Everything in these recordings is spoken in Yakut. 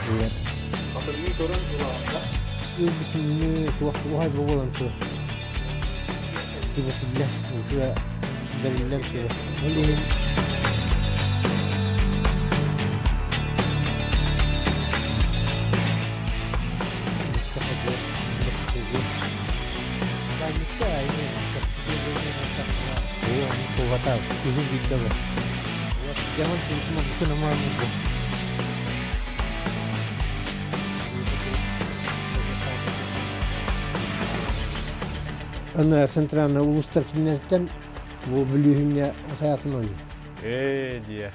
Атырыы көрөн улаатта. Бүтүннүү туох уһай буолан тур. Тибэтиллэ, үтүө бэриллэн турар. Ол иһин Аны центральный улуустар кинилэртэн бу бүлүүһүҥҥэ отаятын ойуу. Ээ диэ.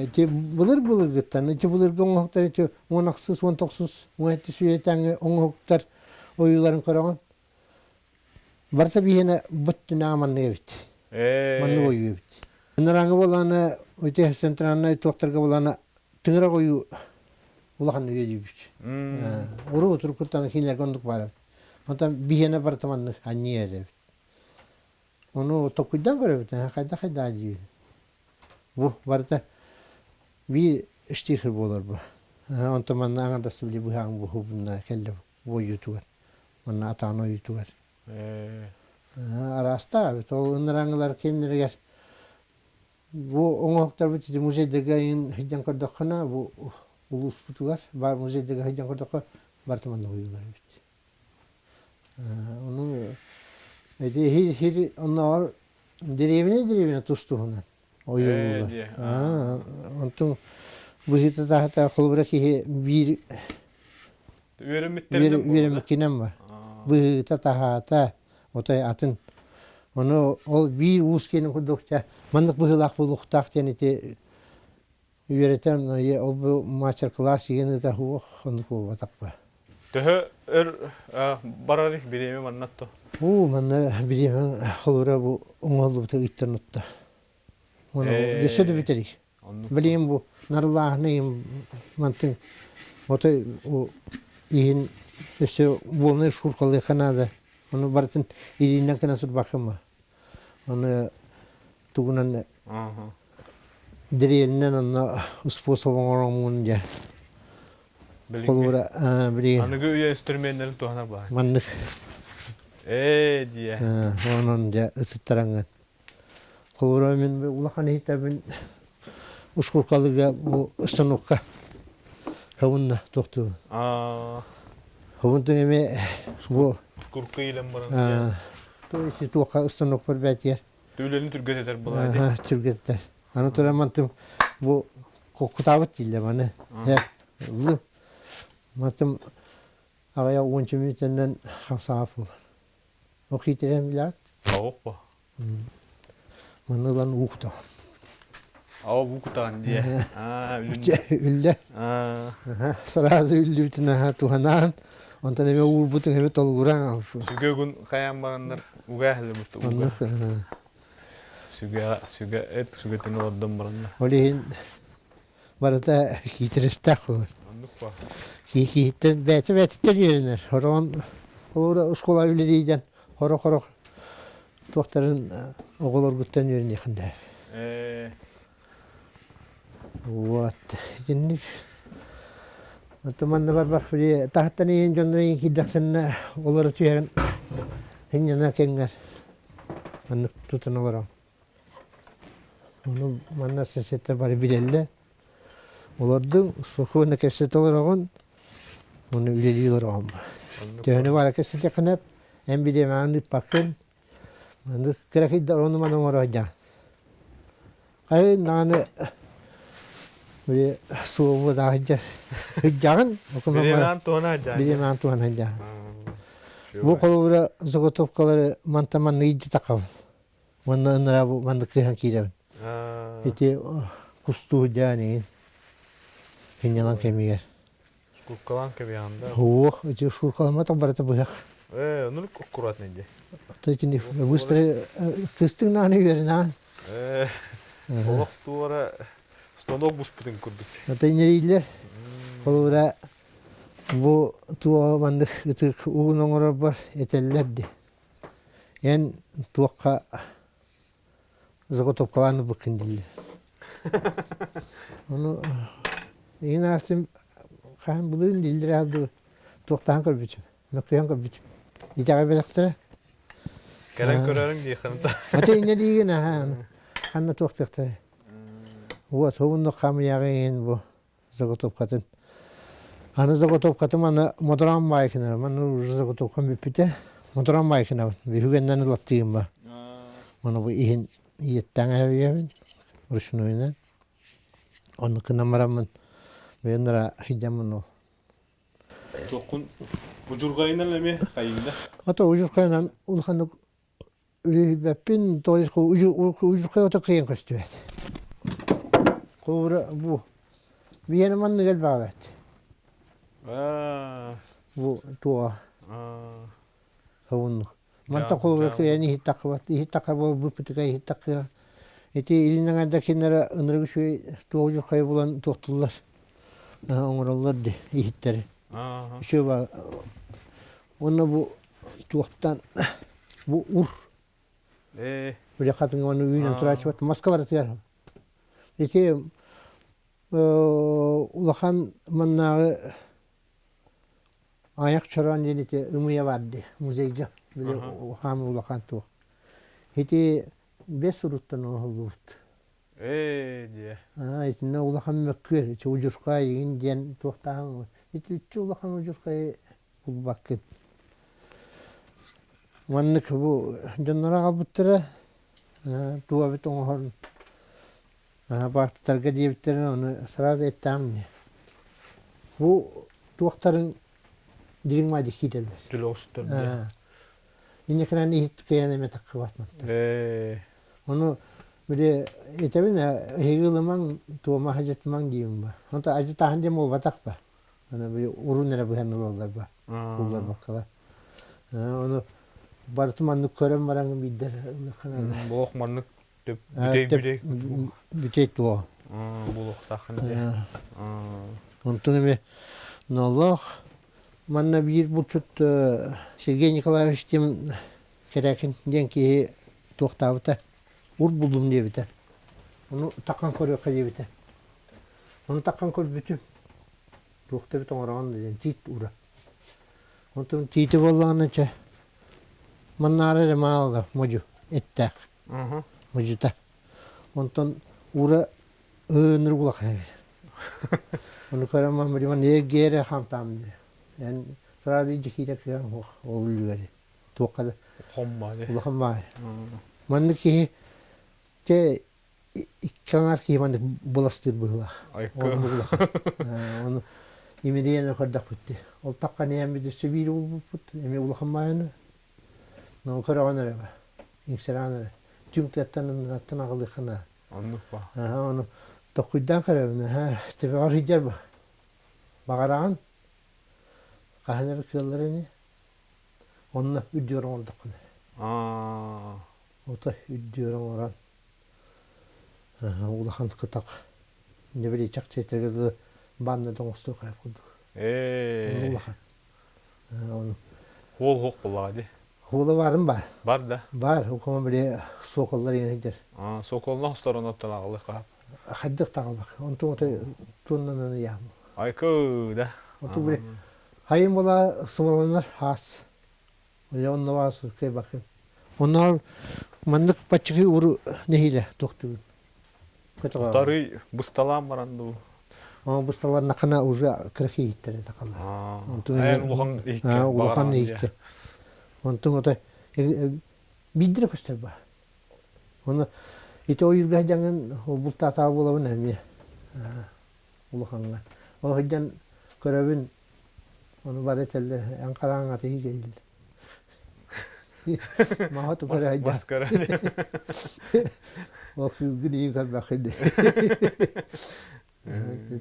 Ити былыр былыргыттан ити былыргы оҥоһуктар ити уон ахсыс, уон тохсус, уон сэттис үйэтээҥи оҥоһуктар ойууларын көрөҕүн. Барыта биһиэнэ быттынаа маннык эбит. Маннык ойуу эбит. Ынырааҥы буолааны ити центральнай туохтарга буолааны тыҥырах ойуу улахан үйэ диибит. Уруу туркуттан кинилэргэ оннук баар. Онтон биһиэнэ барыта маннык анньыы эбит. Ону токуйдан көрөбүт, хайда хайда диибит. Бу барыта биир штихер буолар бу. Онтон манна аҥардас били быһааҥ буһубунна кэллэ бу ойуутугар. Манна атаан ойуутугар. Араастаах эбит. Ол ынырааҥылар кэннилэригэр бу оҥоһуктарбыт ити музейдарга сылдьан көрдөххүнэ бу улууспутугар баар музейдарга сылдьан көрдөххө барыта манна ойуулар эбит. Ону ити хир оннооҕор дэриэбинэ дэриэбинэ тус-туһунан ойуулуулар. Онтон быһыыта таһата холобура киһи биир үөрэммиккинэн бар. Быһыыта таһаата отой атын. Ону ол биир уус киэнин курдук ча маннык быһыылаах буолуохтаах диэн ити үөрэтэн ол бу мастер-класс иһин ыытар уох оннук буолбатахпа. Төһө өр барар бириэмэ манна то? Уу манна бириэмэ холура бу оҥоһуллубута ыйттан утта. Оны өссө да бүтэрий. Билигин бу нарылааһыны мантын отой иһин өссө буолнай шкуркалыахха наада. Ону барытын илиинэн гына турбаккын Ону тугунан дэриэлинэн онно способ оҥороммун дьэ. Холобура билигин Аныгы үйэ инструменнарын туһанар баай. Маннык. Ээ диэ. Онон дьэ ытыттараҥҥын. Холобура мин улахан иһиттэбин ускуркалыга бу станокка хабынна тохтуубун. Хабынтын эми бу Курка илен баран. То есть туохха станок бэтиэр. Үлэлин түргэтэтэр была. Түргэтэтэр. Аны туран мантым бу кутаабыт дииллэр маны. Мантым аҕыйах уонча мүнүүтэннэн хамсаҕа буолар. Ол хиитирэн билэҕит? Оҕуппа. Маны ылан уу кутаҕын. Аа уу кутаҕын дии. Аа үллэ. Сразу үллүбүтүн аха туһанаан, онтон эмэ уурбутун эмэ толгураан Сүгэ хайаан бараннар уга эһэлибит уга. Сүгэ сүгэ эт сүгэтин олордон бараннар. Ол иһин барыта киитэрэстээх буолар. Оннук ба. Киһиттэн бэйэтэ бэйэтиттэн үөрэнэр. Хороҕон холобура оскуола үлэлиидэн хоро-хорох туохтарын оҕолоргуттан үөрэниэхин да. Э Вот. Итинник. Оттон манна барбах били таһыттан иһин дьоннор иһин киирдэхтэринэ олоро түһэрин сынньана кэҥҥэр маннык тутан олорон. Ону манна соседтар бары билэллэр. Олордуҥ, спокойно кэпсэтэ олороҕун, уонна үлэлии олороҕун. Төһөнү баара кэпсэтиэххинэ, эн бириэмэҕин ыыппаккын, маннык кыракыйдар ону маны оҥоро сылдьаҕын. Хайын даҕаны били суолу да сылдьар сылдьаҕын, Бириэмэҕин туһана сылдьаҕын. Бириэмэҕин туһана сылдьаҕын. Бу холобура заготовкалары мантан маннык илдьэ тахабын. Уонна ыныраа бу маннык кыһан киирэбин. Ити кустуу дьаан иҥин сынньалаҥ кэмигэр. Шкуркалаан кэбиһэҕин да? Уох, ити шкуркаламматах барыта быһах. Ээ, оннук аккуратный дии. Ото итини быстро кыстыҥ нааны үөрэнэҕин. Ээ, олох туора станок буспутун курдук. Ото инэрииллэр. Холобура бу туоҕа маннык ытык угун оҥорорбор этэллэр дии. Эн туохха заготовкалаан ылбыккын дииллэр. Ону иһин аастым. хаһан былырыын иллэрээ дуу туохтаан көрбүтүм, мөккүһэн көрбүтүм. Итэҕэйбэтэхтэрэ. Кэлэн көрөрүҥ диэххин да. Ата инньэ диигин аһаан ханна туохтуохтара. Вот уһуннук хамыйаҕын бу заготовкатын. Аны заготовкатым аны Модуран Майкина, маны уже заготовкам бүппүтэ. Модуран Майкина биһүгэннэн ылаттыым ба. Маны бу иһин иеттаҥ эһэбиэбин ручнойунан. Онну кынан бараммын бэйэннара хидьаммын ол. Туоххун удьурҕайынан эмиэ хайыҥда? Ото удьурҕайынан улаханнык үлүһүйбэппин, то есть удьурҕай ото кыайан көстүбэт. Холобура бу биһиэнэ маннык элбэҕэ эбээт. Бу туоҕа хабыннук. Мантан холобура кыайан иһит-таххыбат, иһит-таххар буолбуппутугар иһит-таххыа. Ити илин эҥэрдэ кинилэрэ ынырык үчүгэй туох удьурхайы булан туохтуллар, оҥороллор дии иһиттэри. Үчүгэй Уонна бу туохтан бу ур били хатыҥ уонна үүнэн турааччыбат маска барытыгар. Ити улахан маннааҕы Айах чороон диэн ити ымыйа бар дии музейга били хаамыы улахан туох. Ити бэс уруттан оҥоһуллубут. Ээ диэ. Аа итиннэ улахан мөккүөр ити удьурхай игин диэн туохтааһын ити үччү улахан удьурхайы булбаккын. Маннык бу дьонноро аҕалбыттара туох эбит оҥоһорун баартытарга диэбиттэрин ону сразу эттэҕим ини. Бу туохтарын дириҥ маадьы киирэллэр. Түлөҕүстэр диэ. Инникинэн иһит кыйан эмэ таххыбат мантан. Ону били этэбин эһиги ылымаҥ, туома хадьытымаҥ диибин ба. Онто ажытааһын диэн буолбатах ба. Аны били урун эрэ быһан ылаллар ба. Булларбаккалар. Ону барытын маннык көрөн баран биирдэр ылыаххына. Буох маннык бүтэй бүтэй бүтэй туо. Буолуохтааххын дии. Онтон эми нолох манна биир булчут Сергей Николаевич диэн Кэрээкин диэн киһи туохтаабыта ур буллум диэбитэ. Ону такан көрүөххэ диэбитэ. Ону такан көрбүтүм. Туох да эбит оҥороҕун диэн тиит ура. Онтон тиити буоллаҕына чэ маннаары эрэ маалла модьу эттээх модьута. Онтон ура ынырык улахан эбит. Ону көрөн мамырыман эргиэрэ хамтаам диye. Эн сразу дьикиирэ кыан суох ол үлүгэри. Туохха да улахан баай. Маннык киһи чэ икки аҥаар киһи маннык быластыыр быһыылаах. Улахан. Ону имириэн көрдөхпүт дии. Ол таххан иһэн өссө биир булбуппут, эмиэ улахан баайыны. Ну көрөҕүн эрэ ба. Иҥсэрэҕин эрэ. Түҥ тыаттан ыныраттан аҕалыаххына. Оннук ба. Ону токкуйдаан көрөбүн. Төбөҕөр сылдьар ба. Баҕараҕын хаһан эрэ кыаллар ини. Онно үрдүгэр оҥордоххуна. Ото үрдүгэр оҥорон улахан кытах не били чахчы этэргэ дылы бааннада оҥостуох курдук. Ээ. Улахан. Ону. Хуол хуох буоллаҕа дии. Хуола баарын баар. Бар да. Баар, укома били соколлар иэн сылдьар. Соколлоох сторонаттан аҕалыах хаап. Хайдах таҕалбак. Онтун ото туоннанан ыйаам. Айкы да. Оту били хайын була сымаланар хаас. Онно баас кыайбаккын. Онноор маннык баччыгы уру нэһиилэ туохтугун. Тарый бысталаан баран дуу. Бысталарнахына уже кырахи иһиттэр такалар. Эн улахан иһикке. Улахан иһикке. Онтун ото биирдире көстөр ба. Оны ити ойуурга дьаҥын бултаатаа буолабын эмиэ улахаҥҥа. Ол сылдьан көрөбүн Ону бары этэллэр, эн хараҥ атыһы кэллил. Маһа тупара Бас көрөн. Ол кыылгын ийин көрбөххүн.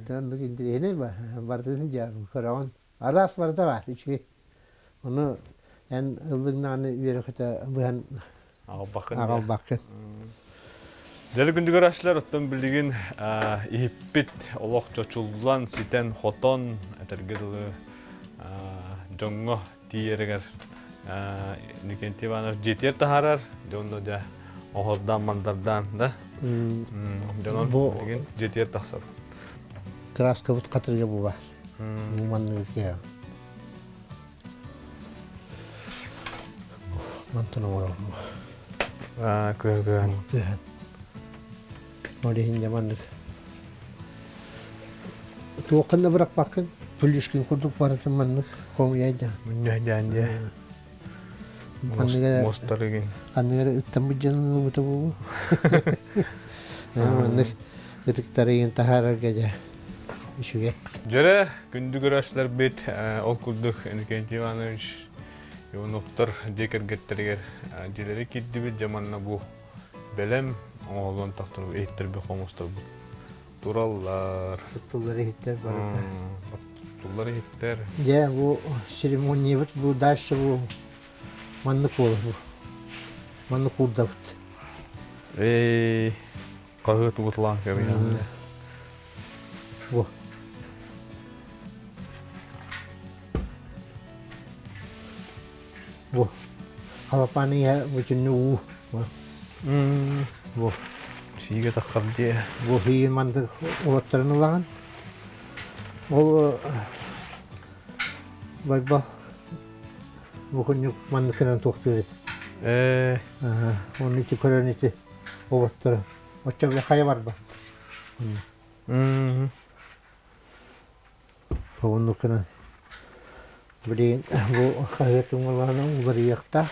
Оннук интириэһинэй ба, барытын көрөҕүн. Араас барыта баар, үчүгэй. Ону эн ыллыҥнааны үөрэ-көтө быһан Аҕалбаккын. Аҕалбаккын. Дьэ күндүгэр ашлар оттон билигин иһиппит олох чочуллан, ситэн-хотон, этэргэ дылы дьоҥҥо тиийэригэр Никентий Иванов дьиэтигэр таһаарар, дьонно дьэ оһордаан мандардаан да дьонон билигин дьиэтигэр тахсар. Краскабыт хатырыга бу бар. Бу манныгы киһи. Мантан оҥоробун. Аа, кыһын. Кыһын. Ол иһин дьэ маннык туоххун да бырахпаккын, пүлүшкин курдук барытын маннык хомуйайда. Мүнньэһдээн дьэ. Ханныгы Мостарыгын. ханныгы эрэ ыттаммыт дьон ылбыта буолуо. Маннык ытыктарыгын таһаарарга дьэ үчүгэй. Дьэрэ, күндү көрөөччүлэрбит, ол курдук Иннокентий Иванович Ивановтар дьиэ кэргэттэригэр дьиэлэри киирдибит. Дьэ манна бу бэлэм оҥоһуллан тахтар иһиттэрбит хомустарбыт тураллар. Туттуллар иһиттэр барыта. Туттуллар иһиттэр. Дьэ бу церемониябыт бу дальше бу маннык буолар бу. Маннык куурдабыт. Эй, хаһыат угутулаан кэбиһэн. Бу. Бу халапааны иһэ бүтүннүү уу. Бу. Сиигэ таххар дии. Бу сиигин мантык уоттарын ылаҕын. Ол Байбал бу күннүк манныкынан туохтуур этэ. Ээ. Оны ити көрөн ити оботтору. Оччо хайа барбат. Оннук гынан билигин бу хаһыат уҥалаана уларыйыахтаах.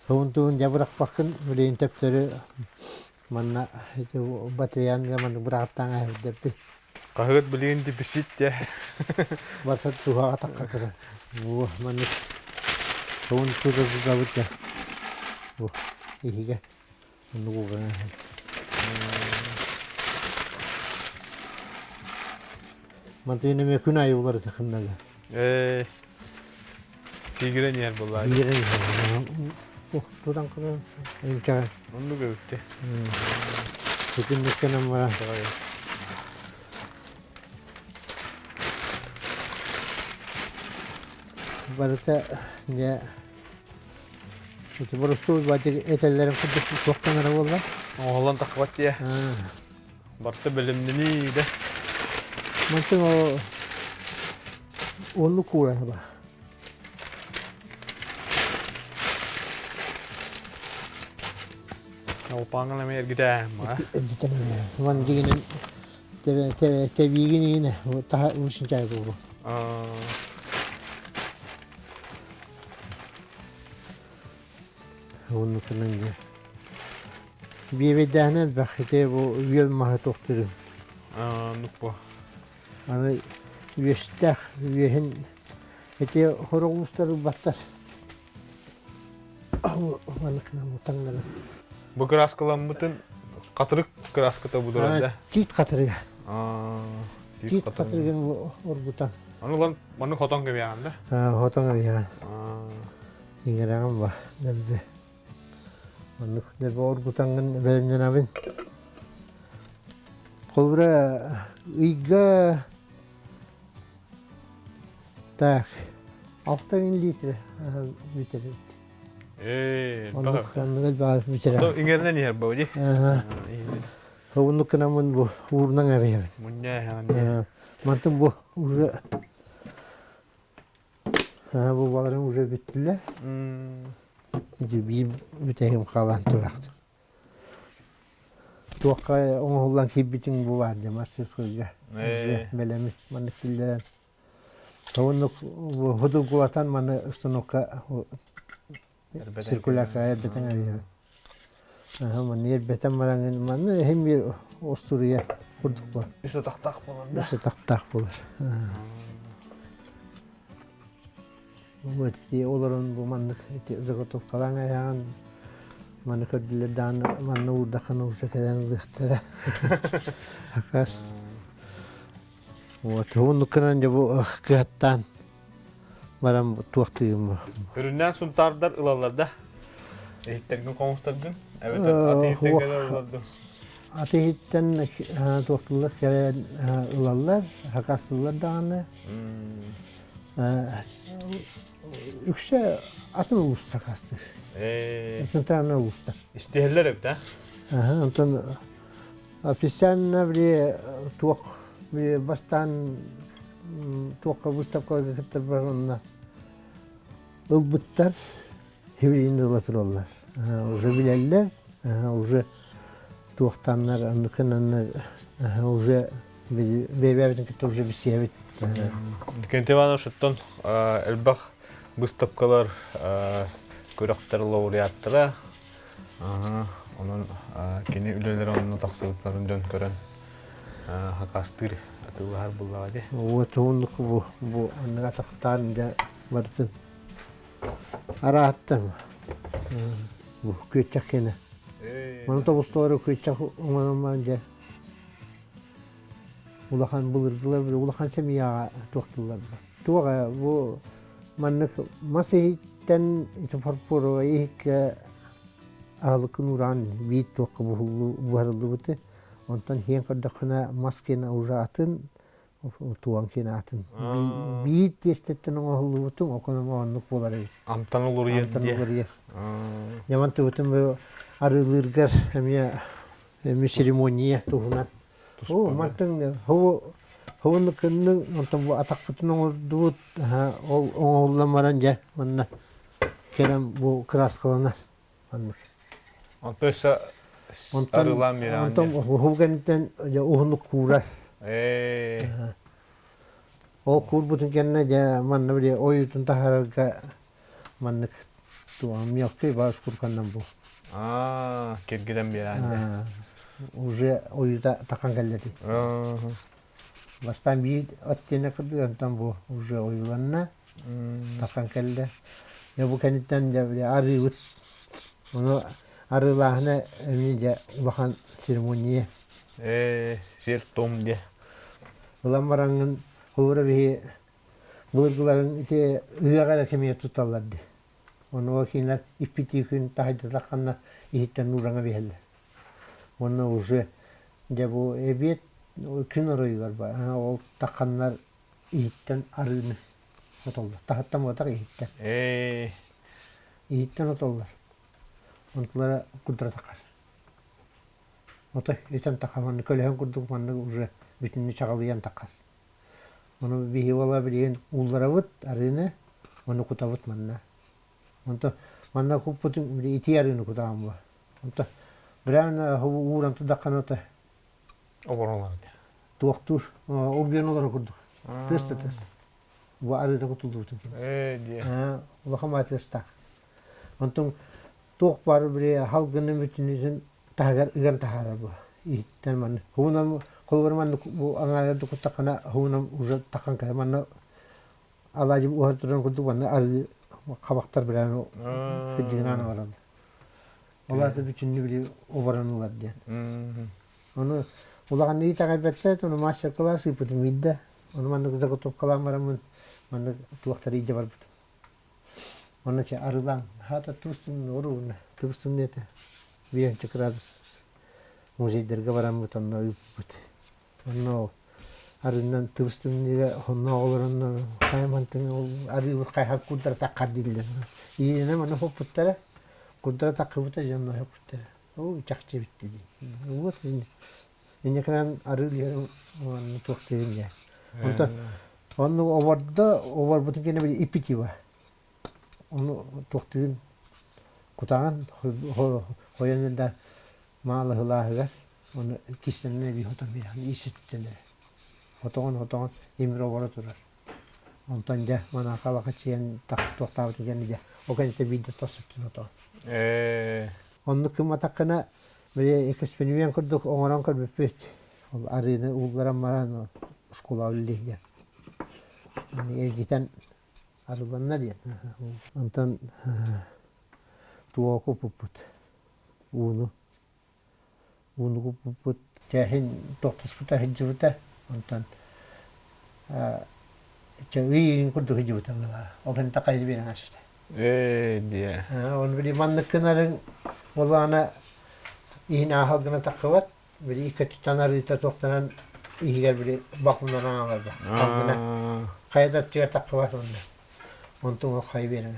Уһун дьэ бырахпаккын билигин төптөрү манна ити батыйаанга маннык быраҕаттаан ааһырдарбын. Хаһыат билигин дефицит дьэ. Барыта туһаҕа таххатыра. Бу маннык уһун тута тутабыт да бу иһигэ оннук уган ааһар. Мантыйын эмиэ күн аайы уларыта хыннага. Ээ, сиигирэн иһэр буоллаа. Сиигирэн иһэр. Ох, тутан кыран инчэҕэ. Оннук эбитти. Итинник гынан баран. Барыта дьэ Ити боростуой баатыр этэллэрин курдук туохтан эрэ буолла. Оҥоһуллан таххыбат дии. Барыта бэлэмнэнии да. Мантан о оннук куура ба. Алпааҥҥын эмиэ эргитээм а. Эргитэн Ман дигинен тебе тебе тебиигин иine таha уусин чай буолу. Оннукунан дьэ биэбэйдээһинэ элбэх ити бу үөл маһы туохтуурум. Оннук буо. Аны үөстээх үөһүн ити сорох уустар ылбаттар. Маннык таҥнары. Бу кырааскаламмытын хатырык кырааската будурар да? Тиит хатырыга. Тиит хатырыгын оргутан. Аны улан маннык хотон кэбиэҕин да? Хотон кэбиэҕин. Иҥэрэҕин ба дэлби. Маннык дэлби оргутаҥҥын бэлэмнэнэбин. Холобура ыйга так 6 литр бүтэрбит. Ээ, Оннук оннук элбэҕи бүтэрэ. Иҥэринэн иһэр бу дии. Оннук гынаммын бу уурунан эбийэбин. Мунньа Мантан бу уже бу баларым уже бүттүлэр. Ити биир бүтэһим хаалан турахтын. Туохха оҥоһуллан киирбитиҥ бу баар дьэ мастерскойга. Уже бэлэми маннык киллэрэн. Оннук худургулатан маны станокка циркулярка эрбэтэн эрийэбин. Манна эрбэтэн баран манна иһин биир остуруйа курдук буолар. Үс атахтаах буолар да? Үс атахтаах буолар. Вот олорон бу маннык заготовкалаан айаҕын маны көрдүлэр даҕаны манна уурдаххына уже кэлэн ылыахтара. Акас. Вот оннук гынан дьэ бу кыһаттаан баран туохтуйум. Үрүннээн сунтаардар ылаллар да? Иһиттэргин хоҥустаргын? Эбэтэр аты иһиттэн кэлэр ылаллар дуу? Аты иһиттэн туохтууллар кэлэн ылаллар, хакассыллар даҕаны. Үксэ атын улуус сакаастыыр. Центральный улууста. Истиһэллэр эбит, а? Онтон официально били туох били бастаан туохха выставкаларга кыттарбар онно ылбыттар, хибилин ыла тураллар. Уже билэллэр, уже туохтаннар, анныкынаннар, уже бэйбэбитин кытта уже билсиэбит. Кенти Иванович, оттон элбэх выставкалар, күрэхтэр лауреаттара, онон кини үлэлэрэ онно тахсыбыттарын дьон көрөн хакастыыр атыылаһар буллаҕа дии. Вот оннук бу бу анныга тахтаан дьэ барытын арааттан бу күөччэх киэнэ. Маны тобустуору күөччэх оҥорон дьэ улахан былыргылар улахан семьяҕа туохтууллар. Туох бу маннык мас иһиттэн ити фарфоровай иһиккэ аһылыккын уураан биир туохха буһарыллыбыты. Онтон иһэн көрдөххүнэ мас киэнэ уже атын, туон киэнэ атын. Биир тиэстэттэн оҥоһуллубутуҥ оконома оннук буолар эбит. Амтан улуруйар Амтан улуруйар. Ньаман тыбытын бу арыылыыргар эмиэ эмиэ церемония туһунан. О, мантан хобу хобуну кынныҥ, онтон бу атахпытын оҥордубут, ол оҥоһуллан баран дьэ манна кэлэн бу кырааскаланар маннык. Онтон өссө арыылаан биэрэҕин Онтон уһун кэнниттэн дьэ уһуннук куурар. Ол куурбутун кэннэ дьэ манна били ойуутун таһаарарга маннык мелкий баас курканнан бу. Аа, киргидэн биэрээн Уже ойуута тахан кэллэти. Бастаан биир оттенок курдук, онтон бу уже ойууланна, тахан кэллэ. Дьэ бу кэнниттэн дьэ били арыыбыт. Ону арыылааһына эмиэ дьэ улахан церемония. Ээ, сир-том диэ. Ылан бараҥҥын холобура биһи былыргыларын ити ыһыах эрэ кэмигэр тутталлар дии. Онуоха кинилэр иппитии күн таһырдьа иһиттэн уураҥа биһэллэр. Уонна уже дьэ бу эбиэт күн оройугар ол тахханнар иһиттэн арыыны отоллор. Таһыттан буотах иһиттэн. Ээ. Иһиттэн отоллор. Онтулара курдара таххар. Ото этэн тахха манна көлөһөн курдук маннык уже бүтүннүү чаҕылыйан таххар. Ону биһи уола билигин уулларабыт арыыны, ону кутабыт манна. Онто манна куппутун били итии арыыны кутаҕын буо. Онто брээн ууран турдаххына ото Оборолор туохтуур ургуйан олорор курдук. Тыас да тыас. Бу арыыта кутуллубутун кини. Ээ диэ. Улахан баа тыастаах. Онтон туох баар били халгыны бүтүнүтүн таһыгар ыган таһаарар бу иһиттэн манна хуунам холобур манна бу аҥаарга куттаххына хуунам уже тахан кэлэ манна алаадьы уһар туран курдук манна арыы хабахтар билэн кырдьыгынаан бараллар ол аата бүтүннүү били оборон ылар диэн ону улаханнык итэҕэйбэттэр ону мастер-класс ыыппытым биирдэ ону маннык заготовкалаан бараммын маннык туохтары илдьэ барбытым. Онно чэ арыылаан хаата тыбыстым оруобуна тыбыстым диэтэ биэнчэ кыраадыс музейдарга бараммыт онно ыыппыт. Онно ол арыынан тыбыстымныга онно олоронно хайамантын ол арыыбыт хайһар курдара таххар дииллэр. Иинэнэ маны хоппуттара курдара таххыбыта дьонно хоппуттара. Оо чахчы эбитти дии. Вот инникинэн арыы биэрэн уонна туох диэн дьэ. Онтон оннук обордо оборбутун кэннэ били иппитива. Ону туохтуун кутаҕан хойон да маалаһылааһыгар ону кистэнэн эбии хотон биэрэҕин ииситтэн эрэ. Хотоҕун хотоҕун имир оборо турар. Онтон дьэ манаха алахачыйан туохтаабытын кэннэ дьэ ол кэнниттэн биирдэ тос өттүн хотоҕун. Ээ. Оннук гымматаххына били эксперимент курдук оҥорон көрбүппүт. Ол арыыны уулларан баран школа үллиһигэр эргитэн арылланна диэн. Онтон туоҕа куппуппут ууну. Ууну куппуппут чээһин тохтоспута сылдьыбыта. Онтон чэ ый курдук сылдьыбыта быһыылааҕа. Ол кэнниттэн хайа биэрэн ааспыта. Ээ диэ. Оны били маннык гынарыҥ буоллаҕына иһин ааһал гына таххыбат. Били икки өттүттэн арыыта туохтанан иһигэр били бакуннан аҥаларга. Алгына хайа да өттүгэр таххыбат онно. Онтуҥ ол хайа биэрэн.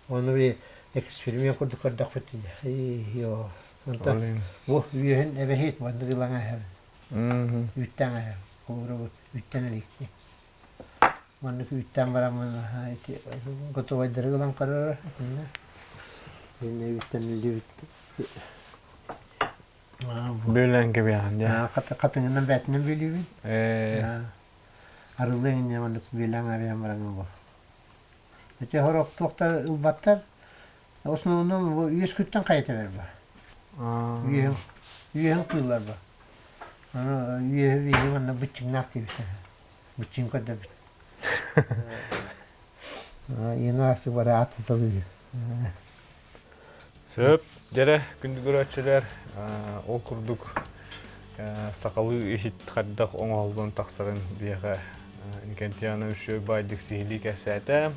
Ону били эксперимент курдук көрдөхпүт дии. Онтон бу үөһүн эбэһиит маннык ылаҥа иһэбин. Үүттээн иһэбин. Холобура бу үүттэн эликти. Маннык үүттээн бараммын ити готовайдары ылан көрөрө итиннэ. Иннэ үүттэниллибит Бүөлээн кэбиэҕин дьэ. Хатыҥынан бээтинэн бүөлүүбүн. Арыллыаҥ иннинэ маннык бүөлээн арыйан баран бу. Ити сорох туохтар ылбаттар. Основном бу үөскүттэн хайа тэбэр ба. Үөһүн үөһүн кыыллар ба. Аны үөһү биһи манна быччыҥнаах диэбитэ. Быччыҥ көрдөбүт. Инаасы бары атыталыы. Сөп, дьэрэ, күндү көрөөччүлэр, ол курдук сахалыы иһит хайдах оҥоһуллан тахсарын биһиэхэ Инкентьяна үчүгэй баайдык сиһилии кэпсээтэ.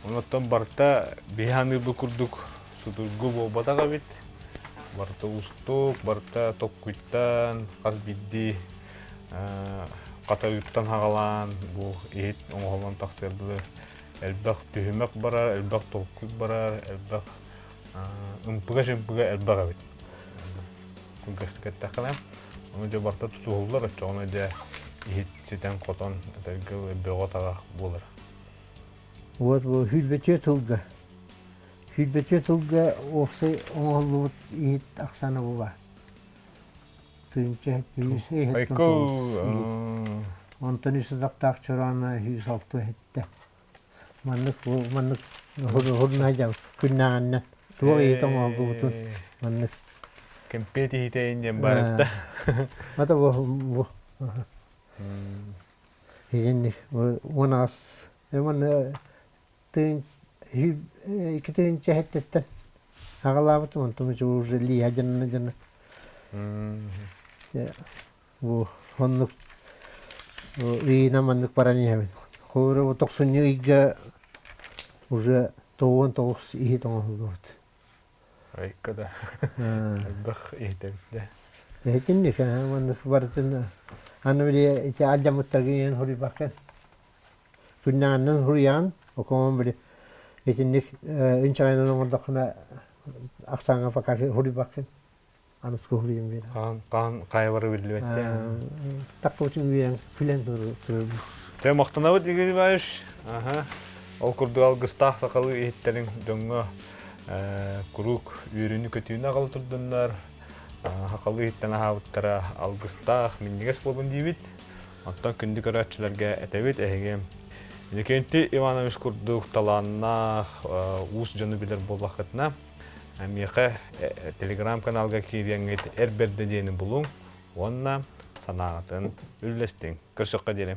Онуттан барыта биһи саныырбыт курдук судургу буолбатах эбит. Барыта уустук, барыта толкуйтан, хас биирдии хатарыыттан хаҕалаан бу иһит оҥоһуллан тахсыар дылы элбэх түһүмэх барар, элбэх толкуй барар, элбэх ымпыга-чымпыга элбэх эбит. Кылгастык эттэххинэ, ону дьэ барыта тутуһуллар, оччоҕуна дьэ иһит ситэн-хотон этэргэ бөҕө-таҕа буолар. Вот бу сүүрбэтиэ тылга сүүрбэтиэ тылга уопсай оҥоһуллубут иһит ахсаана бу баар. Тыһыынча үс иһит. Онтон үс атахтаах чороона 106 иһиттэ. Маннык маннык хурнайдам күннээҕиннэн туох иһит оҥоһуллубутун маннык. Кэмпиэт иһитэйин диэн баар Ата бу бу Игинник 18 манна икки тыһыынча иһиттиттэн аҕалаабытым онтум уже лииһэ дьонно дьоно бу оннук ыйынан маннык баран иһэбин холобура бу тохсунньу ыйга уже 99 иһит оҥоһуллубут Айка да элбэх иһитэбит да Иһитинник маннык барытын аны били ити алдьаммыттарга иһэн хоруйбаккын Күннээҕинэн суруйаҕын, окоон били итинник инчэҕэйинэн оҥордоххуна ахсааҥҥа пока суруйбаккын. Аныскы суруйан биэрэн. Хаан хаан хайабары биллибэт Таккыбытын үөрэн күлэн турабын. Дьэ махтанабыт Игорь Иванович. Аха. Ол курдук алгыстаах сахалыы иһиттэриҥ дьоҥҥо куруук үөрүүнү-көтүүнү аҕала турдуннар. Сахалыы иһиттэн аһаабыттара алгыстаах, минньигэс буоллун диибит. Оттон күндү көрөөччүлэргэ этэбит, эһиги Иннокентий Иванович курдук талааннаах уус дьону билэр буоллаххытына, миэхэ телеграм-каналга киириэҥҥит Эр бэрдэ диэни булуҥ уонна санааҕытын үллэстиҥ. Көрсөххө диэри.